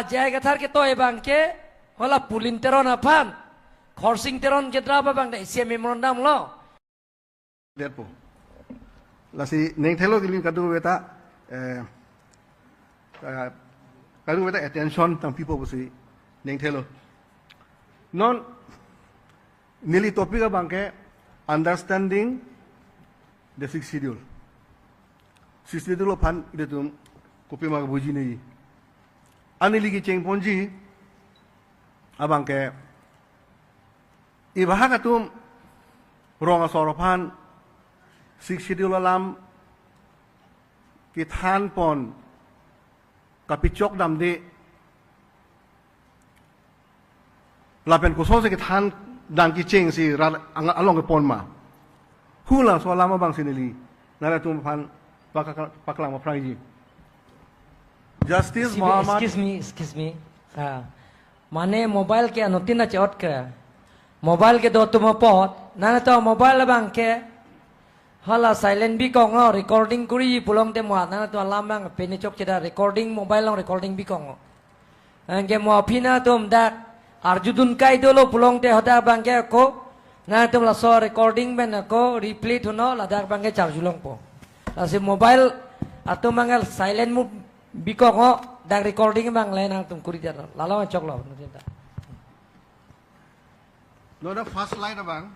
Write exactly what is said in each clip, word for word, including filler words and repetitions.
J I Kathar ketoi abangke, hala Pulin Teron aphan, Khorsing Teron kedrap abang da isi memorandum lo. Detpo. Lasi ningthelo neli kadokave ta, eh, eh, kadokave ta attention tangpipo pusi ningthelo. Non neli topic abangke understanding the sixth schedule. Sixth schedule aphan ilitum kopima buji nei. Ani neli kechengponji abangke, ibahak atum rong asor aphan sixth schedule alam kethanpon kapachok damde lapen kosonsi kethan dang kechengsi rat ang-, along kepon ma. Hula so alam abangsi neli nanglitum aphan pakak-, paklang ma phrangji. Justice Excuse me, Muhammad excuse me, excuse me. Ah, mane mobile ke anutin na chot ke. Mobile kedo atum apot. Nangtum mobile abangke hala silent bikok non, recording kuri pulote mo nangtum alam abang pini chokche da, recording mobile along recording bikok non. Anke mo aphi nangtum dak arjudun kai dolo pulote hadak abangke ako nangtum laso recording pen ako replay thunon, ladak abangke charjulongpo. Lasi mobile atum abangke silent mode bikok non, dak recording abang le nangtum kuri dolo. Lalo choklo. No, the first slide abang.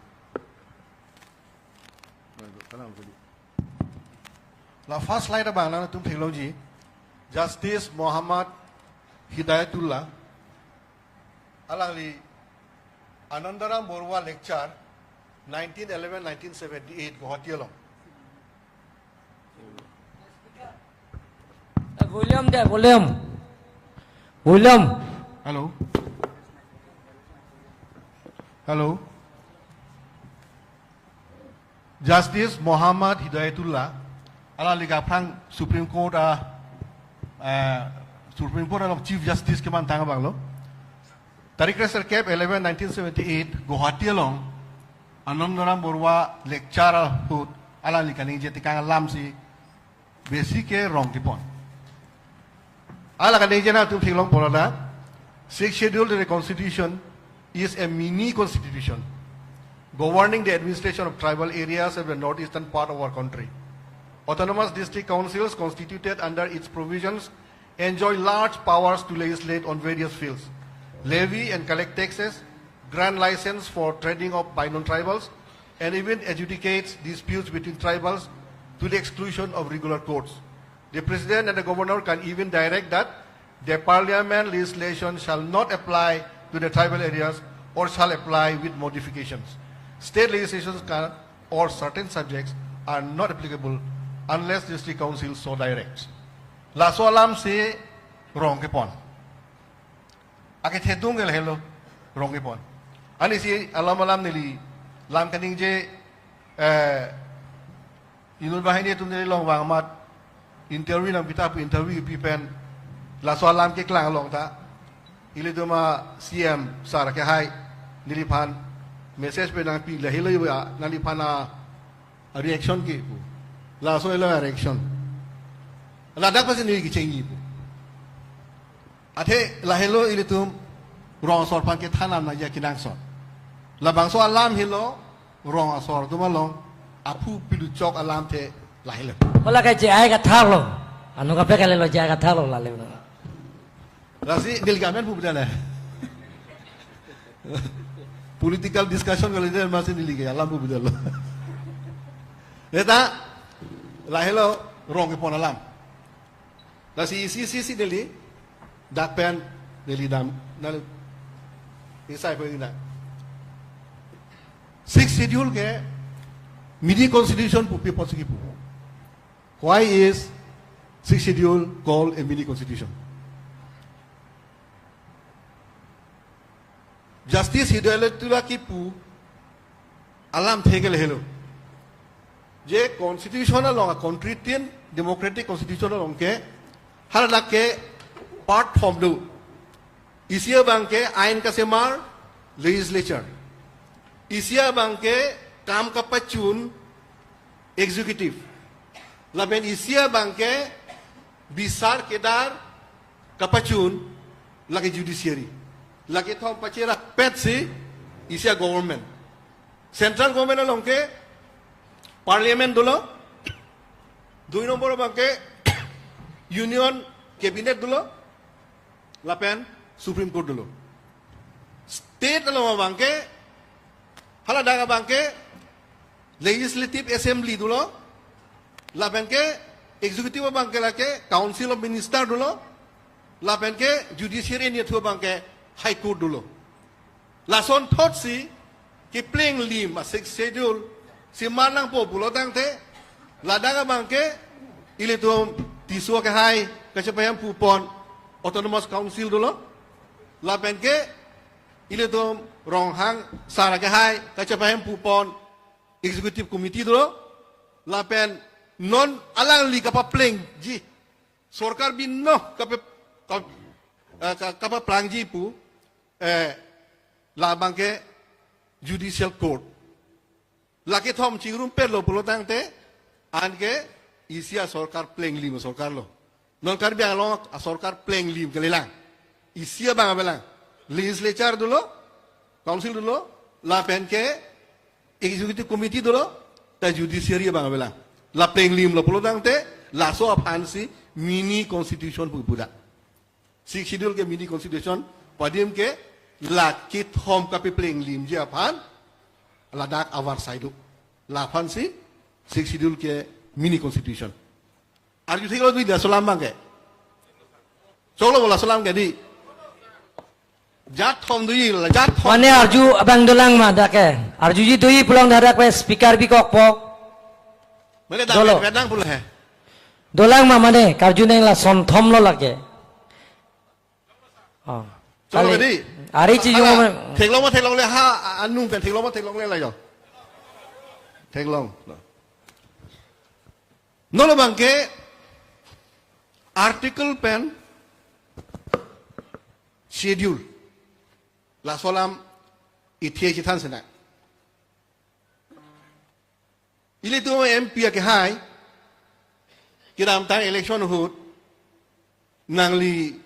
La first slide abang nangtum theklongji. Justice Muhammad Hidayatullah. Alangli Anandaram Baruah Lecture, nineteen eleven, nineteen seventy-eight, Guwahati along. Eh, volume de, volume. Volume. Hello. Hello. Justice Muhammad Hidayatullah, alangli ke aphrang Supreme Court a, eh, Supreme Court along Chief Justice kemantang abanglo. Tarik kresirkep eleven nineteen seventy-eight, Guwahati along, Anandaram Baruah Lecture ahut, alangli kaningje tekang alamsi, besi ke rong kepon. Alangli kaningje nangtum theklongpo lata, Sixth Schedule in the Constitution is a mini constitution governing the administration of tribal areas of the northeastern part of our country. Autonomous district councils constituted under its provisions enjoy large powers to legislate on various fields, levy and collect taxes, grant license for trading of by non-tribals, and even adjudicates disputes between tribals to the exclusion of regular courts. The president and the governor can even direct that the parliament legislation shall not apply to the tribal areas or shall apply with modifications. State legislations can, or certain subjects are not applicable unless district council so directs. Laso alamsi rong kepon. Akethedung ke lahelo, rong kepon. Anisi alam alam neli lam kaningje, eh, inut banghini atum neli along vang amat interview nangpi ta pu, interview pi pen laso alam keklang along ta ilitum a C M sir ke hai neliphan message pen nangpi, lahelo ya neliphan a reaction ke pu. Laso helo reaction. Ladak pasi neli kechengji pu. Athe lahelo ilitum rong asor aphan kethan alam nangji akenangsot. Labangso alam helo rong asor atum along aphu piluchok alamthe lahelo. Hala ke J I Kathar lo. Anu kaprek kalilo J I Kathar lo lale. Lasi neli ke amen pu bidale. Political discussion kali de masi neli ke alam pu bidalo. Eta lahelo rong kepon alam. Lasi isi isi isi neli dak pen neli dam nang isai pen ina. Sixth Schedule ke mini constitution pu pi apotsi kipu. Why is Sixth Schedule called a mini constitution? Justice Hidayatullah kipu alamthe ke lahelo. Je constitution along, a concrete democratic constitution along ke, haladak ke part form do. Isi abangke ain kasemar, legislature. Isi abangke kam kapachun, executive. Lapen isi abangke bisar kedar kapachun, Lake judiciary. Lake thom pacherapet si isi a-government. Central government along ke parliament dolo. Dui nombor abang ke union cabinet dolo. Lapen Supreme Court dolo. State along abang ke, haladak abang ke legislative assembly dolo. Lapen ke executive abang ke lake council of minister dolo. Lapen ke judiciary niathu abang ke high court dolo. Lasonthot si kepleng lim a-sixth schedule si manang po pulo tangte, ladak abang ke ilitum Tisso kehai kachepahem pupon autonomous council dolo. Lapen ke ilitum Ronghang sar kehai kachepahem pupon executive committee dolo. Lapen non alangli kapaplengji, sorkar binong kape, kap, eh, ka-, kapaplangji pu, eh, labang ke judicial court. Lake thom chingrumpetlo pulo tangte, anke isi a-sorkar pleng lim a-sorkar lo. Non Karbi Anglong a-sorkar pleng lim kalilang. Isi abang avelang. Legislature dolo, council dolo, lapen ke executive committee dolo, ta judiciary abang avelang. La pleng limlo pulo tangte, laso aphan si mini constitution pu puda. Sixth Schedule ke mini constitution, padim ke lake thom kapapleng limji aphan, ladak avarsai do. Laphan si Sixth Schedule ke mini constitution. Arju thiklo dui da laso alam abang ke. Choklo bo laso alam ke dei. Jat thom dui la, jat thom. Mane arju abang dolang ma dak ke. Arjuji dui pulang dak ke speaker bikokpo. Mane da dolo. Vet, vet nang pulo he. Dolang ma mane karju neng lasonthom lo lake. Oh. Choklo kali. Dei. Ari chijung. Hala, ma. Theklong ma theklongle ha, a-, anung pen theklong ma theklongle la jo. Theklong. Non abang ke article pen schedule. Laso alam ithe chethan sena. Ilitum M P akehai, kedamtang election ahut, nangli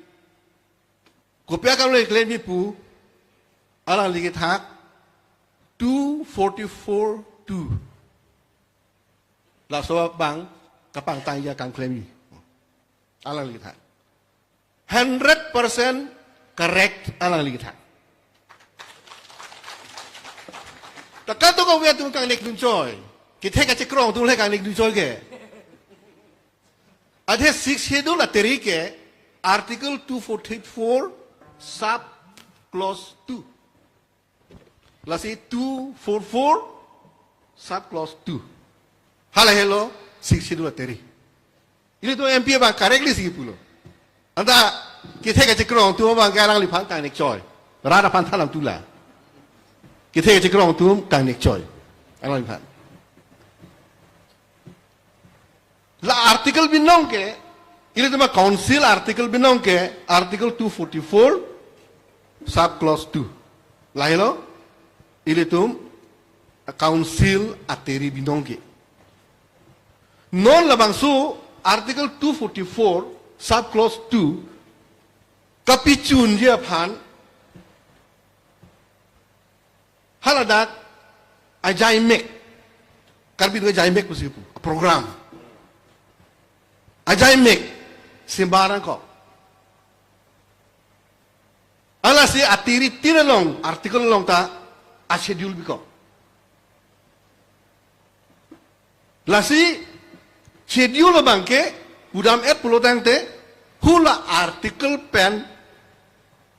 kopi akam le claim pu, alangli kethak two forty-four two. Laso abang kapangtang ya kang claim. Alangli kethak. Hundred percent correct alangli kethak. Ta kadokave atum kangnek dunchoi. Kethe kachekrong atum le kangnek dunchoi ke. Athe Sixth Schedule ateri ke Article two forty-four sub clause two. Lasi two forty-four sub clause two. Hala helo Sixth Schedule ateri. Ilitum M P abang correctly si pulo. Anta kethe kachekrong atum abang ke alangliphan kangnek choi. Rat aphan than alam tula. Kethe kachekrong atum kangnek choi. Alangliphan. La article binong ke, ilitum a-council article binong ke, Article two forty-four, sub clause two. Lahelo, ilitum a-council ateri binong ke. Non labangso Article two forty-four, sub clause two, kapichunji aphan, haladak ajaimek. Karbi atum ajaimek pusi pu. Program. Ajaimek. Simbarang ko. Alasi atiri tin along, article along ta a-schedule biko. Lasi schedule abang ke pudam-et pulo tangte hula article pen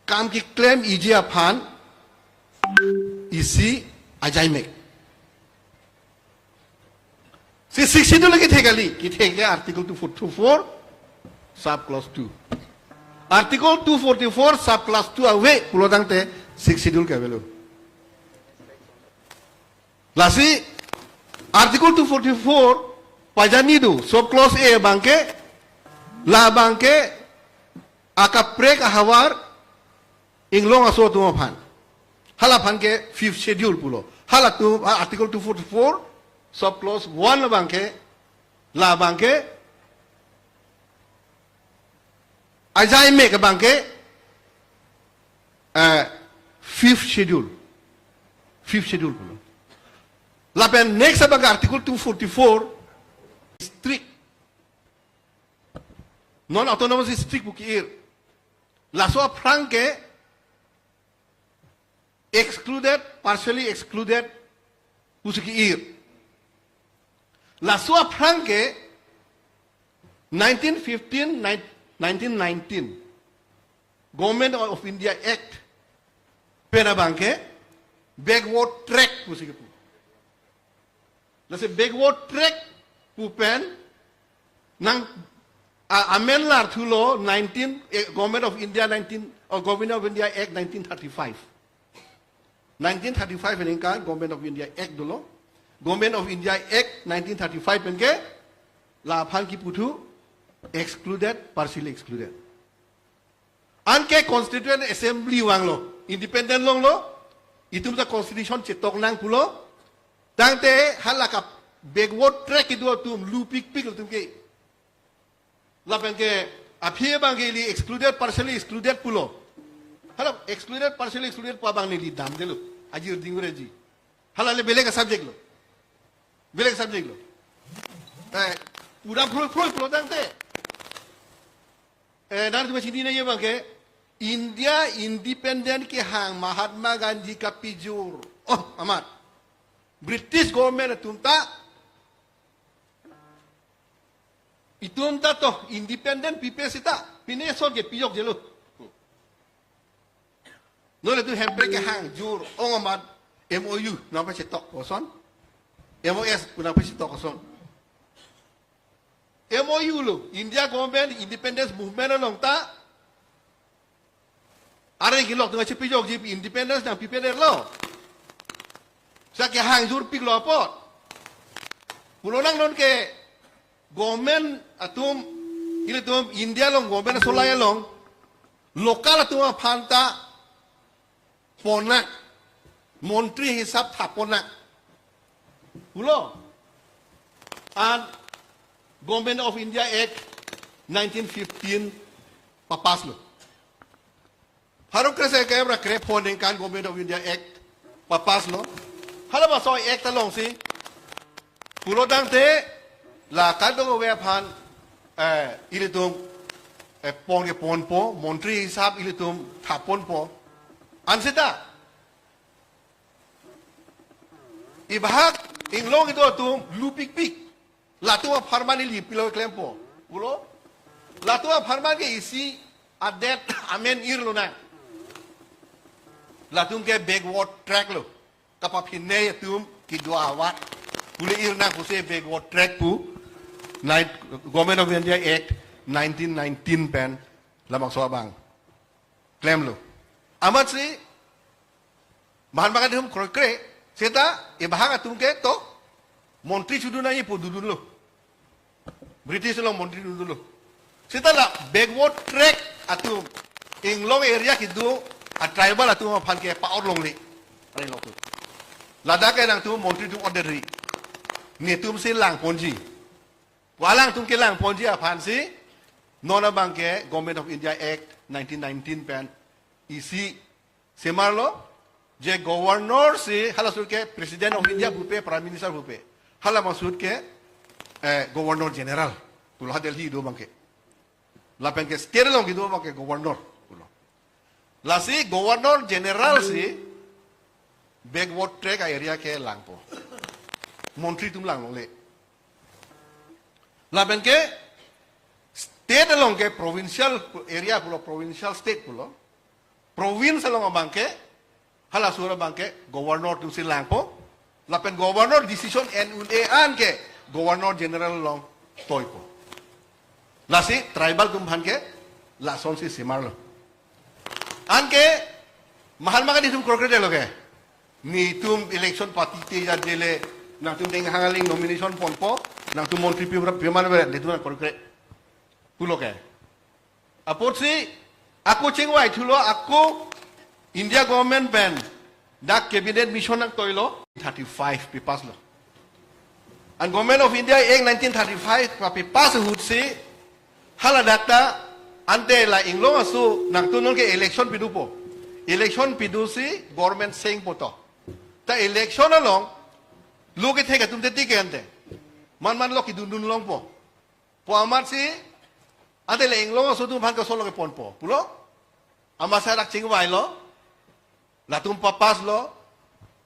kam keklem iji aphan isi ajaimek. Si Sixth Schedule kethe kali, kethe ke Article two forty-four, sub clause two. Article two forty-four, sub clause two ave pulo tangte Sixth Schedule ke avelo. Lasi Article two forty-four pajani do, sub clause A abang ke, labang ke akaprek ahavar inglong aso atum aphan. Halaphan ke Fifth Schedule pulo. Halatum, ah, Article two forty-four, sub clause one abang ke, labang ke ajaimek abang ke eh, fifth schedule. Fifth schedule pulo. Lapen next abang article two forty-four, strict. Non-autonomous district pu ki-ir. Laso aphrang ke excluded, partially excluded pusi ki-ir. Laso aphrang ke nineteen fifteen, nine-, nineteen nineteen Government of India Act pen abang ke backward track pusi kipu. Lasi backward track pu pen nang, a, amendment lar thulo nineteen, eh, Government of India nineteen, or Government of India Act nineteen thirty-five. Nineteen thirty-five aningkan Government of India Act dolo. Government of India Act nineteen thirty-five pen ke la aphan kipu thu excluded, partially excluded. Anke Constituent Assembly vanglo, independent longlo, itum ta constitution chetok nang pulo, tangte hala ka backward track kedo atum lupikpik atum ke. Lapen ke aphi abang ke ili excluded, partially excluded pulo. Hala excluded, partially excluded pu abang neli damdelo. Ajir dingreji. Hala le belek subject lo. Belek subject lo. Eh, pura phroi phroi pulo tangte. Eh, nangtum chinine abang ke India independent kehang Mahatma Gandhi kapijor. Oh, amat. British government atum ta, itum ta to independent people sita, pine ason ke pijokjelo. Non itum hemprek kehang jur ong amat M O U nangpachetok koson. M O S pu nangpachetok koson. M O U lo, India government independence movement along ta. Are kilok tung achi pijokji independence nangpipedet lo. Sa kehang jur piklo apot. Pulo nang non ke government atum, ilitum India along government asolai along local atum aphan ta ponnang, montri hisap thap ponnang pulo. An Government of India Act nineteen fifteen papass lo. Pharo kresirkep ra krephongo aningkan Government of India Act papass lo. Halabangso Act alongsi pulo tangte la kadokave aphan, eh, ilitum, eh, pon keponpo, montri hisap ilitum thap ponpo. Anseta ibahak inglong kedo atum lupikpik. Latum apharman ili pilo klempo pulo. Latum apharman ke isi adet amen irlo nang. Latum ke backward track lo. Kapaphinei atum kedo avat pule irnang pusi backward track pu. Nine, Government of India Act nineteen nineteen pen labangso abang klemlo. Amatsi Mahatma Gandhi atum kroikre, seta ibahak atum ke to montri chudun nangji pu dodunlo. British along montri dodunlo. Seta la backward track atum inglong area kedo a tribal atum aphan ke pa-ot longle. Are lo tu. Ladak ke nangtum montri atum order ri. Netumsi langponji. Pu alangtum kelang ponji aphansi non abang ke Government of India Act nineteen nineteen pen isi semarlo, je governor si, halaso ke President of India pupe, Prime Minister pupe, halabangso ahut ke, eh, Governor General pulo, ha Delhi kedo abang ke. Lapen ke state along kedo abang ke governor pulo. Lasi Governor General si backward track a area ke langpo. Montri atum lang longle. Lapen ke state along ke provincial area pulo, provincial state pulo. Province along abang ke, halaso abang ke governor atumsi langpo. Lapen governor decision en un-e an ke Governor General along toipo. Lasi tribal atum aphan ke lasonsi semarlo. Anke Mahatma Gandhi atum kroikre detlo ke. Netum election party te jat jele, nangtum deng hang aling nomination ponpo, nangtum montri pi, pi man bere, netum nang kroikre pulo ke. Apotsi ako chingvai thulo, ako India government pen dak cabinet mission nangtoilo, thirty-five papasslo. An Government of India Act nineteen thirty-five papass ahutsi, hala dak ta ante la inglong aso nangtum non ke election pidupo. Election pidusi government seng poto. Ta election along lo kethek atum te tiken te. Man man lo kidun dun longpo. Pu amatsi ante le inglong aso atum aphan kosonlo keponpo pulo. Amatsi dak chingvailo. Latum papass lo.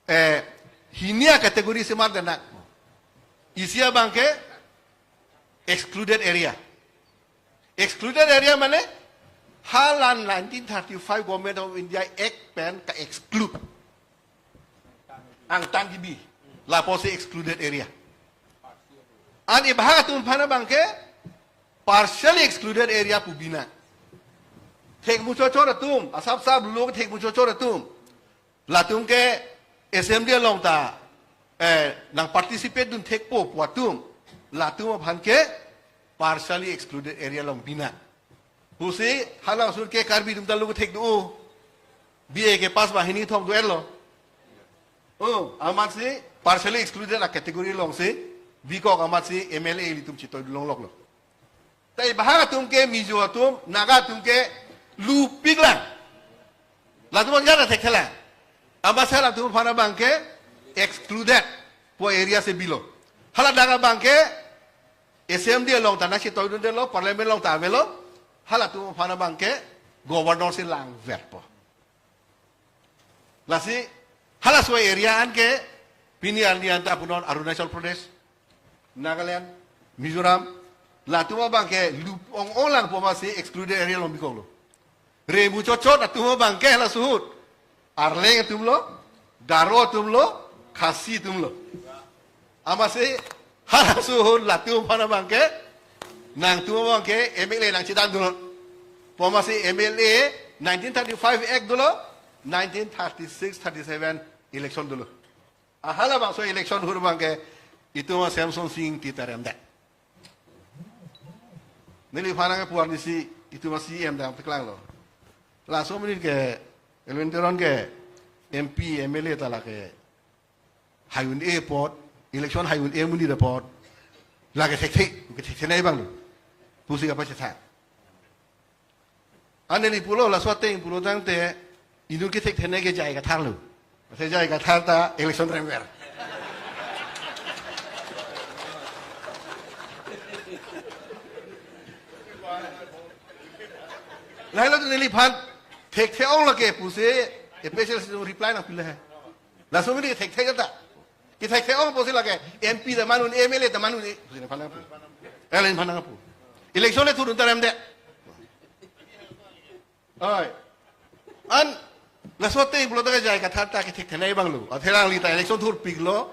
Eh, hini a-category si mar denak. Isi abang ke excluded area. Excluded area mane hala nineteen thirty-five Government of India Act pen ka-exclude. Angtan kibi. Lapusi excluded area. An ibahak atum aphan abang ke partially excluded area pu binong. Thek muchot chot atum, asap sap lo thek muchot chot atum. Latum ke assembly along ta, eh, nang participate dun thekpo pu atum. Latum aphan ke partially excluded area along binong. Pusi hala sur ke Karbi atum ta lo kethek do. B A ke pass ba hini thom do erlo. Oh, amatsi partially excluded a-category alongsi bikok amatsi M L A ilitum chitoi dun longloklo. Ta ibahak atum ke Mizo atum, Naga atum ke lupik lang. Latum an gana thekthelang. Amatsi latum aphan abang ke excluded pu area si bilo. Hala dak abang ke assembly along ta nangchitoi dundelo, parliament along ta avelo. Halatum aphan abang ke governor si langverpo. Lasi halaso area an ke pini arni anta punon Arunachal Pradesh, Nagaland, Mizoram, latum abang ke lup ong ong lang pu amatsi excluded area along bikoklo. Re muchot chot atum abang ke halaso ahut Arleng atum lo, Garo atum lo, Khasi atum lo. Amatsi halaso ahut latum aphan abang ke, nangtum abang ke M L A nangchedam dun. Pu amatsi M L A nineteen thirty-five Act dolo, nineteen thirty-six thirty-seven election dolo. A halabangso election ahut abang ke itum a-Semsonsing Ingti ta remdet. Neliphan nangpu arnisi itum a-C E M damteklanglo. Laso amonit ke Elwin Teron ke M P, M L A ta lake hai un-e apot, election hai un-e amonit apot, lake thekthe, kethekthenei abang lo pusi kapachethang. An neli pulo, laso ateng pulo tangte inut kethekthenei ke J I Kathar lo. Ase J I Kathar ta election remver. Lahelo tu neliphan thekthe ong lake pusi A P H L C atum reply nangpilo he. Laso amonit thekthe ta. Kethekthe ong pusi lake M P ta man un-e, M L A ta man un-e pusi nephan nangpu. Elin phan nangpu. Election le thurdun ta remdet. Oi. An laso ateng pulo ta J I Kathar ta kethekthenei abang lo. Athe alangli ta election thurpiklo.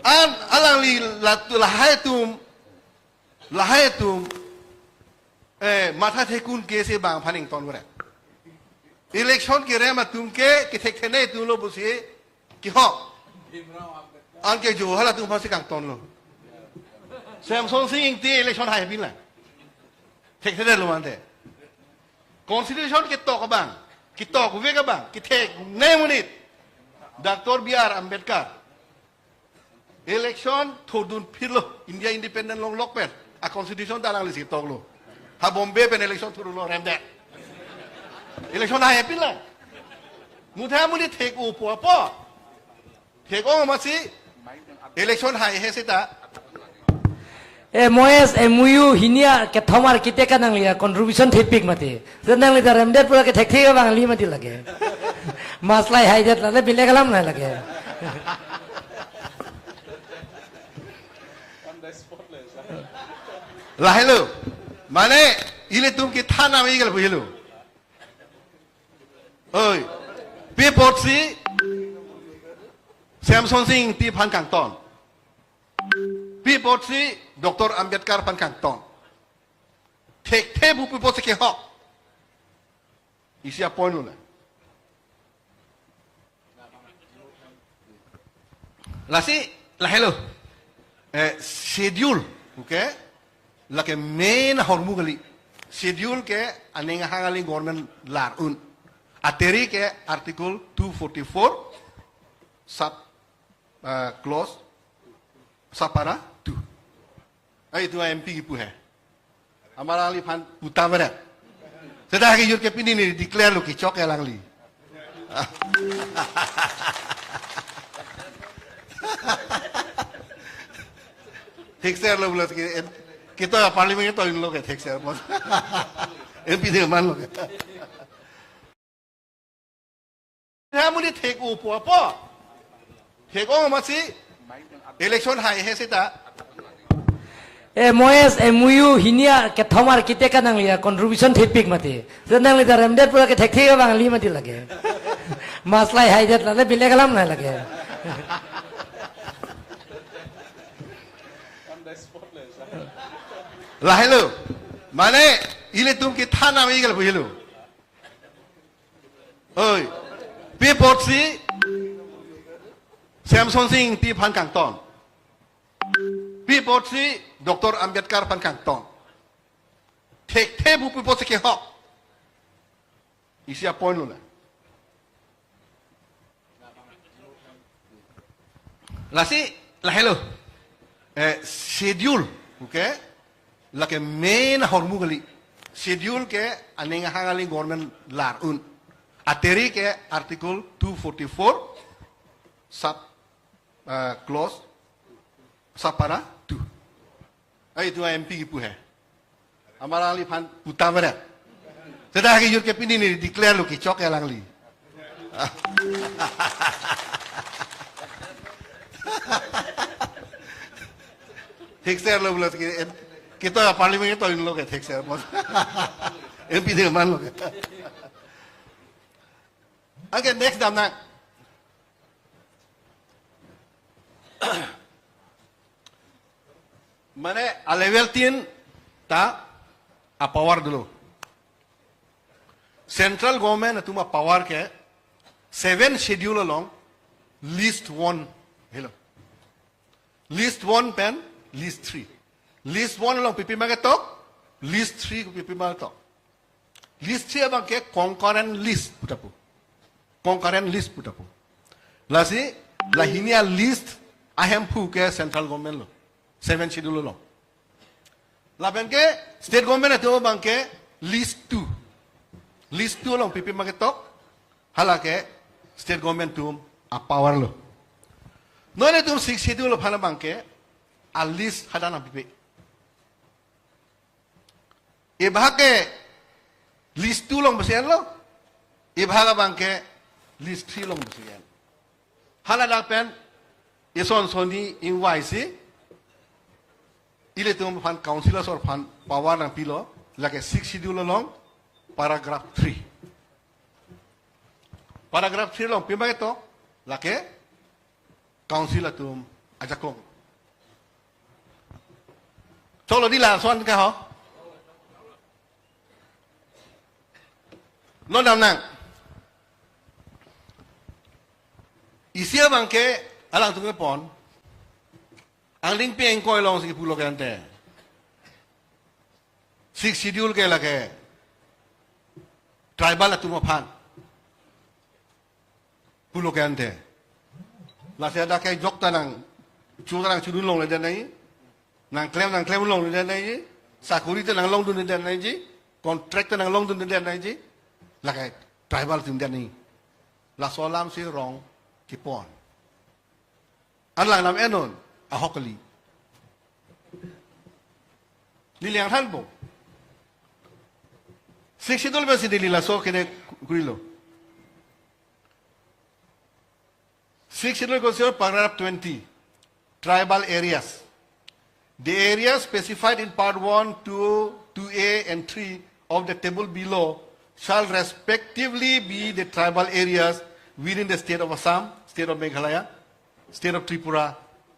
An alangli la, lahai atum, lahai atum, eh, matha thekun ke si bang aphan ingtonverdet. Election kerem atum ke kethekthenei atum lo pusi kehok. Anke jo halatum aphansi kangtonlo. Semsonsing Ingti election haipin lang. Thekthedetlo mante. Constitution ketok abang, ketokvek abang, ketheknei amonit Doctor B R Ambedkar. Election thurdun phirlo, India independent longlok pen a-constitution ta alanglisi toklo. Ha Bombay pen election thurlo, remdet. Election haipin lang. Mutha amonit thek-o pu apo. Thek-ong amatsi election haihe seta. M O S, M O U, hini akethom architect ke nangli a-contribution thepik mati. Seta nangli ta remdet pura kethekthe abang li mati lake. Maslai haidet lale bilek alam nai lake. Lahelo. Mane ilitum kethan nangji kali pu helo. Oi. Pi apotsi Semsonsing Ingti aphan kangton. Pi apotsi Doctor Ambedkar aphan kangton. Thekthe pu pi apotsi kehok. Isi a-point lo na. Lasi lahelo. Eh, schedule, okay? Lake main ahormu kali. Schedule ke aning ahang aling government lar un. Ateri ke Article two forty-four sub, eh, clause, subpara two. Ai, itum M P kipu he. Amar alangliphan puta beret. Seta ke jur ke pini ni declare lo kechok alangli. Thekser lo bulas ke en-, kita parliament to inlo ke thekser pon. M P de man lo ke. Hamuni thek upo apo. Thek ong masi election hai he seta. E moes e muyu hinia kethom architect kananglia contribution thepik mati. Senang lita remdet pura ke thek thek abang li mati lake. Maslai hai det lale bilek alam nai lake. Lahelo. Mane ilitum ke thana mi gel buhelo. Oi. Pi apotsi Semsonsing Ingti aphan kangton. Pi apotsi Doctor Ambedkar aphan kangton. Thekthe bu pi apotsi kehok. Isi a-point lo la. Lasi, lahelo. Eh, schedule, okay? Lake main ahormu kali. Schedule ke aning ahang aling government lar un. Ateri ke article two forty-four, sub, eh, clause, sub para two. Ai, itu M P kipu he. Amar alangliphan puta beret. Seta ke jur ke pini ni declare lo kechok alangli. Thekser lo bulas ke en-, kita parliament to inlo ke thekser pon. M P de man lo ke. Okay, next damnang. Mane a-level tin ta a-power dolo. Central government atum a-power ke seven schedule along list one helo. List one pen list three. List one along pipi ma ketok, list three pipi ma ketok. List three abang ke concurrent list pu ta pu. Concurrent list pu ta pu. Lasi, lahini a-list ahemphu ke central government lo. Seven schedule lo. Lapen ke state government atum abang ke list two. List two along pipi ma ketok, hala ke state government atum a-power lo. Non itum six schedule aphan abang ke a-list hadak nangpipe. Ibahak ke list two along besi lo. Ibahak abang ke list three along besi. Hala dak pen ison soni ingvai si ilitum aphan council asor aphan power nangpilo, lake six schedule along paragraph three. Paragraph three along pima ketok, lake council atum ajakong. Choklo di lason ke ho. Non damnang. Isi abang ke alangtum kepon. Angdengpi ingkoi along si pulo ke ante. Six schedule ke lake tribal atum aphan pulo ke ante. Lasi hadak ke jok ta nang, chu ta nang chudun longledet nangji. Nangklem nangklem longledet nangji. Sakori ta nanglongdunledet nangji. Contract ta nanglongdunledet nangji. Lake tribal atum det nangji. Laso alam si wrong kepon. An lang nam enon, ahok kali. Neli nangthanpo. Six schedule pensi neli laso kene kurilo. Six schedule constitution paragraph twenty, tribal areas. The areas specified in part one, two, two A and three of the table below shall respectively be the tribal areas within the state of Assam, state of Meghalaya, state of Tripura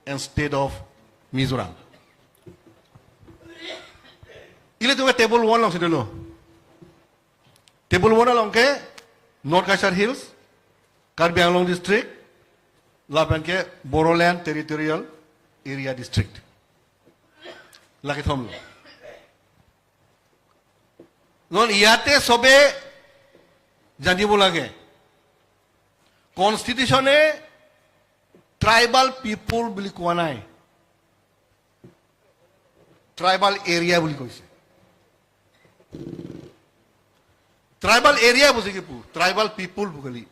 and state of Mizoram. Ilitum ke table one alongsi dolo. Table one along ke North Cachar Hills, Karbi Anglong District, lapen ke Bodoland Territorial Area District. Lake thomlo. Non ইয়াতে সবে জানিব লাগে, কনষ্টিটিউচনে ট্ৰাইবাল পিপল বুলি কোৱা নাই, ট্ৰাইবাল এৰিয়া বুলি কৈছে। Tribal area pusi kipu, tribal people pu kali.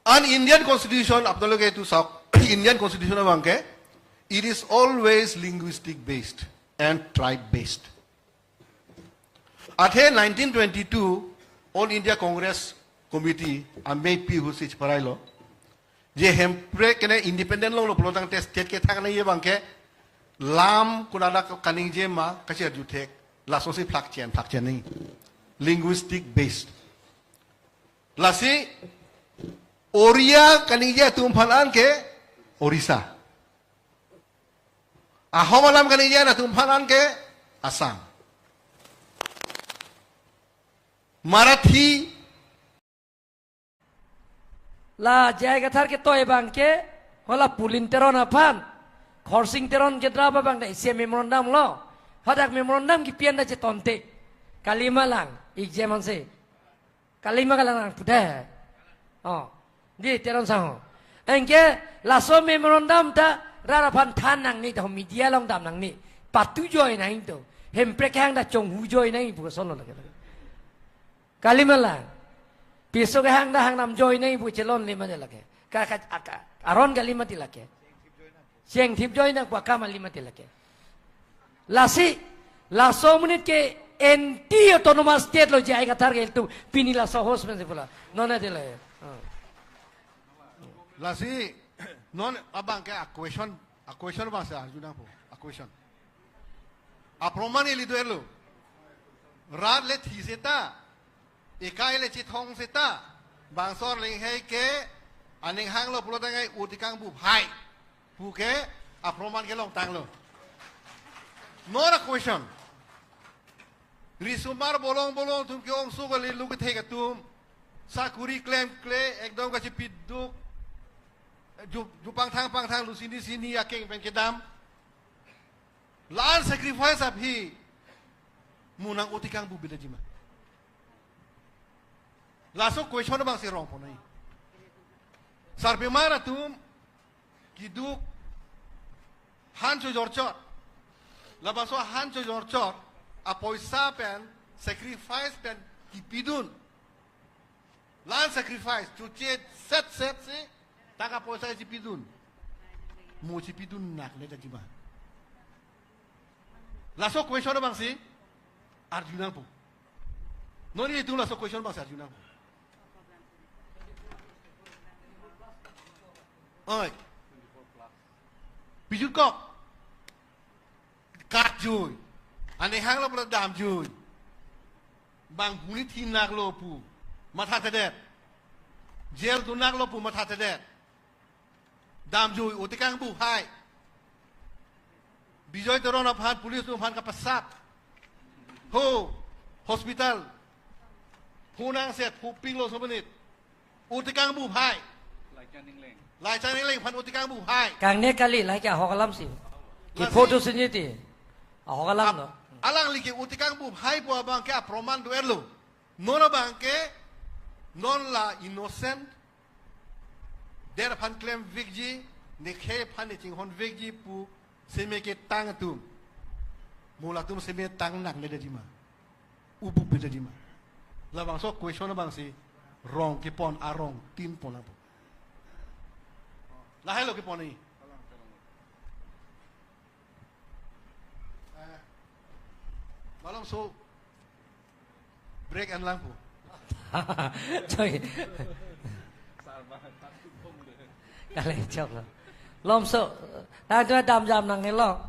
An Indian Constitution, apnaloke tu sok, Indian Constitution abangke, it is always linguistic based and tribe based. Athe nineteen twenty-two All India Congress Committee amei pi husi cheparailo. Je hemprek kene independent longlo pulotangte state kethak nangji abangke lam konat kaningje ma kachir juthek, lasosi phlakchen, phlakchen ni. Linguistic based. Lasi Oriya kaningje atum aphan an ke Orissa. Ahom alam kaningje atum aphan an ke Assam. Marathi. La J I Kathar ketoi abangke, hala Pulin Teron aphan, Khorsing Teron kedra abang da isi memorandum lo. Hadak memorandum kipi an da chetonte. Kalima lang, exam ansi. Kalima kalang lang pude. Oh. Di Teron sangho. Anke laso memorandum ta rat aphan than nangne, ta media along dam nangne. Patu joi nangji to. Hemprek kehang ta chonghu joi nangji pu kosonlo lake. Kalima lang. Piso kehang ta hang nam joi nangji pu chelonle mati lake. Ka, ka, aka, aron kali mati lake. Chengthip joi nang pu akam kali mati lake. Lasi, laso amonit ke anti autonomous state lo J I Kathar ke ilitum pini laso host pensi pula. Non ati le. Hmm. Lasi, non abangke a question, a question abangsi arju nangpo, a question. Aproman ili do-etlo. Rat le thi seta, ekai le chethong seta, bangso arleng hei ke, aning hanglo pulotangte utikang bup hai. Puke, aproman kelong tanglo. Non a question. Risomar bolong bolong atum ke-ongso kali, lukethek atum. Sakuri klemkle, ekdom kachipiduk. Ju, ju pangthang pangthang lu sini sini akeng pen kedam. La-an sacrifice aphi mo nang utikang bup bidetji ma? Laso question abangsi rong ponnoi. Sarpimar atum keduk han chojorchor. Labangso han chojorchor apoisa pen, sacrifice pen kipidun. La-an sacrifice, choche set set si, taka poisa chipidun. Mo chipidun nakledetji ma? Laso question abangsi arju nangpo. Non ilitum laso question abangsi arju nangpo. Oi. Pijut kok. Kat jui. Aning hanglo pula dam jui. Bang huni thi naklo pu mathathedet. Jail dun naklo pu mathathedet. Dam jui, utikang bup hai. Bijoy Teron aphan, police atum aphan kapasap. Ho, hospital. Ho nangset, ho pinglo somenit. Utikang bup hai. Laichan Engleng. Laichan Engleng aphan utikang bup hai. Kangne kali, lahai ke ahok alamsi. Ki lasi photo siniti. Ahok alam ap-, lo. Alangli ke utikang bup hai pu abangke aproman do-etlo. Non abangke, non la innocent. Der aphan klemvekji, nekhei aphan ne chinghonvekji pu seme ketang atum. Mo latum seme tang nakledetji ma? Ubup bidetji ma? Labangso question abangsi rong kepon arong tin pon nangpo. Lahai lo kepon ni. Eh, malomso break an langpo. Choi. Kali choklo. Lomso, ta tu dam jam nangnelo.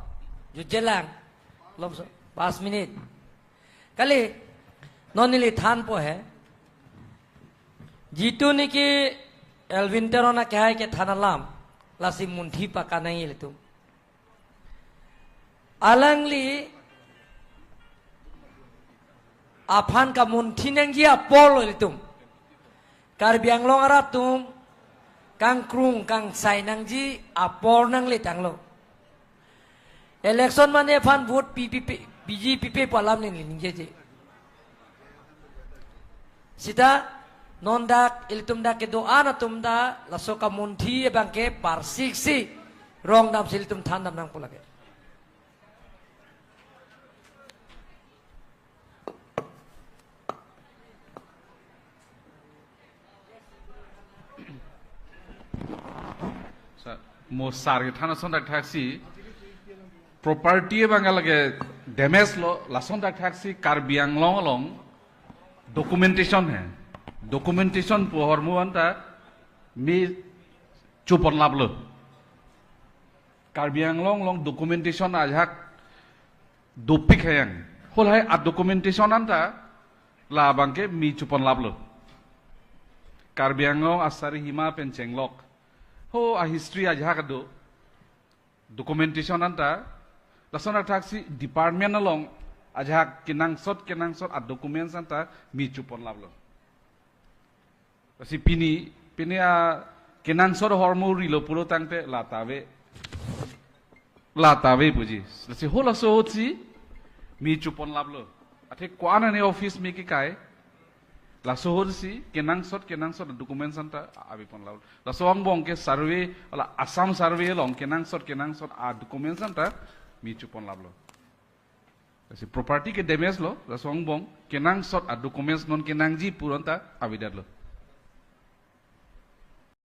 Jutje lang. Lomso, pas minute. Kali, non neli thanpo he. Jitu niki Elwin Teron akehai kethan alam. Lasi munthi pakanai ilitum. Alangli aphan kamunthi nangji apor lo ilitum. Karbi Anglong arat atum kangkrung kangsai nangji apor nangle tanglo. Election mane aphan vote pi, pi, pi, piji pipe pu alam neli ningjeje. Sita non dak ilitum dak kedo-an atum ta laso kamunthi abangke parsiksi rong damsi ilitum than dam nangpo lake. Mo sar kethan ason thakthak si property abang lake damage lo, lason thakthak si Karbi Anglong along documentation he. Documentation pu ahormu anta mi chepon laplo. Karbi Anglong along documentation ajahak dopik hayang. Halahai a documentation anta labangke mi chepon laplo. Karbi Anglong asari hima pen chenglok. Ho a history ajahak do. Documentation anta. Lason thakthak si department along ajahak kenangsot kenangsot a documents anta mi chepon laplo. Lasi pini, pini a kenangsot ahormu rilo pulo tangte la ta ave. La ta ave puji. Lasi halaso ahut si mi chepon laplo. Athe ko-an ane office mi kekai. Laso ahut si kenangsot kenangsot documents anta avepon laplo. Laso angbong ke survey, ala Assam survey along kenangsot kenangsot a documents anta mi chepon laplo. Lasi property ke damage lo, laso angbong kenangsot a documents non kenangji pu anta avedetlo.